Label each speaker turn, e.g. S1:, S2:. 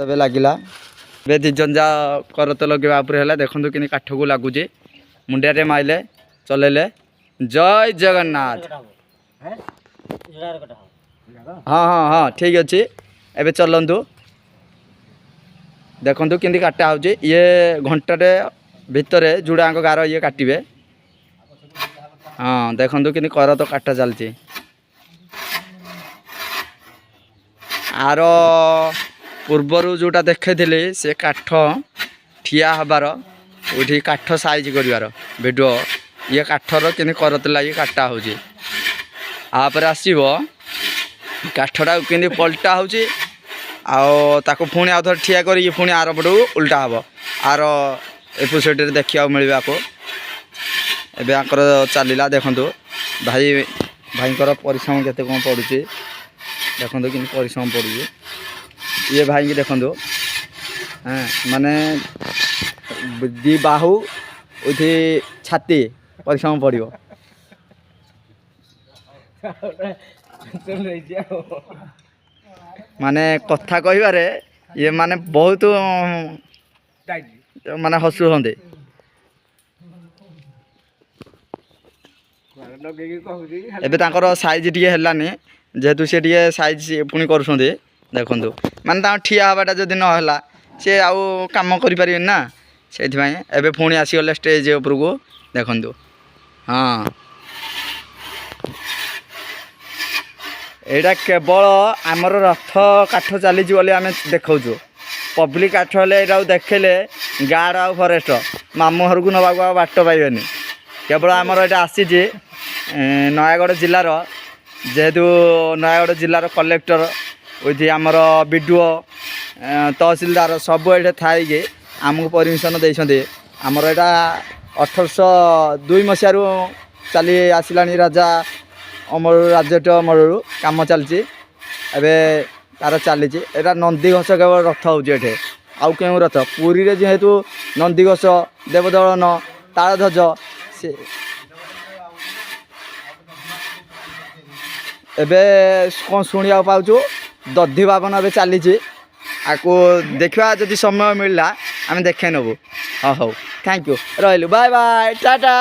S1: ଏବେ ଲାଗିଲା। ଏବେ ଦୁଇ ଜଣ ଯା କରତ ଲଗେଇବା ଉପରେ ହେଲା। ଦେଖନ୍ତୁ କେମିତି କାଠକୁ ଲାଗୁଛି। ମୁଣ୍ଡିଆରେ ମାଇଲେ, ଚଲେଇଲେ। ଜୟ ଜଗନ୍ନାଥ। ହଁ, ଠିକ୍ ଅଛି। ଏବେ ଚଲନ୍ତୁ, ଦେଖନ୍ତୁ କେମିତି କାଟା ହେଉଛି। ଇଏ ଘଣ୍ଟାଟେ ଭିତରେ ଯୁଡ଼ାଙ୍କ ଗାର ଇଏ କାଟିବେ। ହଁ, ଦେଖନ୍ତୁ କେମିତି କରତ କାଟା ଚାଲିଛି। ଆର ପୂର୍ବରୁ ଯେଉଁଟା ଦେଖେଇଥିଲି, ସେ କାଠ ଠିଆ ହେବାର, ଏଇଠି କାଠ ସାଇଜ୍ କରିବାର ଭିଡ଼ିଓ। ଇଏ କାଠର କେମିତି କରତ ଲାଗି କାଟା ହେଉଛି। ତାପରେ ଆସିବ କାଠଟାକୁ କେମିତି ପଲଟା ହେଉଛି, ଆଉ ତାକୁ ପୁଣି ଆଉ ଥରେ ଠିଆ କରିକି ପୁଣି ଆର ପଟକୁ ଉଲ୍ଟା ହେବ। ଆର ଏପିସୋଡ଼ରେ ଦେଖିବାକୁ ମିଳିବ ଆକୁ। ଏବେ ଆଙ୍କର ଚାଲିଲା। ଦେଖନ୍ତୁ ଭାଇ, ଭାଇଙ୍କର ପରିଶ୍ରମ କେତେ କ'ଣ ପଡ଼ୁଛି। ଦେଖନ୍ତୁ କେମିତି ପରିଶ୍ରମ ପଡ଼ୁଛି। ଇଏ ଭାଇଙ୍କି ଦେଖନ୍ତୁ। ହଁ, ମାନେ ଦି ବାହୁ ଉଇଥି ଛାତି ପରିଶ୍ରମ ପଡ଼ିବ। ମାନେ କଥା କହିବାରେ ଇଏ ମାନେ ବହୁତ ମାନେ ହସୁଛନ୍ତି। ଏବେ ତାଙ୍କର ସାଇଜ୍ ଟିକେ ହେଲାନି, ଯେହେତୁ ସେ ଟିକେ ସାଇଜ୍ ପୁଣି କରୁଛନ୍ତି। ଦେଖନ୍ତୁ, ମାନେ ତାଙ୍କ ଠିଆ ହେବାଟା ଯଦି ନହେଲା, ସେ ଆଉ କାମ କରିପାରିବେନି ନା। ସେଇଥିପାଇଁ ଏବେ ପୁଣି ଆସିଗଲେ ଷ୍ଟେଜ୍ ଉପରକୁ। ଦେଖନ୍ତୁ। ହଁ, ଏଇଟା କେବଳ ଆମର ରଥ କାଠ ଚାଲିଛି ବୋଲି ଆମେ ଦେଖାଉଛୁ। ପବ୍ଲିକ୍ କାଠ ହେଲେ ଏଇଟାକୁ ଦେଖେଇଲେ ଗାର୍ଡ଼ ଆଉ ଫରେଷ୍ଟ ମାମୁଁ ଘରକୁ ନେବାକୁ ଆଉ ବାଟ ପାଇବେନି। କେବଳ ଆମର ଏଇଟା ଆସିଛି ନୟାଗଡ଼ ଜିଲ୍ଲାର, ଯେହେତୁ ନୟାଗଡ଼ ଜିଲ୍ଲାର କଲେକ୍ଟର ୱିଥ୍ ଆମର ବିଡ଼ିଓ, ତହସିଲଦାର ସବୁ ଏଇଠି ଥାଇକି ଆମକୁ ପରମିସନ୍ ଦେଇଛନ୍ତି। ଆମର ଏଇଟା 1802 ମସିହାରୁ ଚାଲି ଆସିଲାଣି। ରାଜା ଅମଳରୁ, ରାଜତ୍ୱ ଅମଳରୁ କାମ ଚାଲିଛି। ଏବେ ତାର ଚାଲିଛି। ଏଇଟା ନନ୍ଦିଘୋଷ କେବଳ ରଥ ହେଉଛି ଏଠି, ଆଉ କେଉଁ ରଥ? ପୁରୀରେ ଯେହେତୁ ନନ୍ଦିଘୋଷ, ଦେବଦଳନ, ତାଳଧ୍ୱଜ, ସେ ଏବେ କ'ଣ ଶୁଣିବାକୁ ପାଉଛୁ, ଦଧି ଭାବନ ଏବେ ଚାଲିଛି। ଆକୁ ଦେଖିବା, ଯଦି ସମୟ ମିଳିଲା ଆମେ ଦେଖେଇ ନେବୁ। ହଁ, ହଉ, thank you, ରହିଲୁ, ବାଏ ବାଏ, ଟାଟା।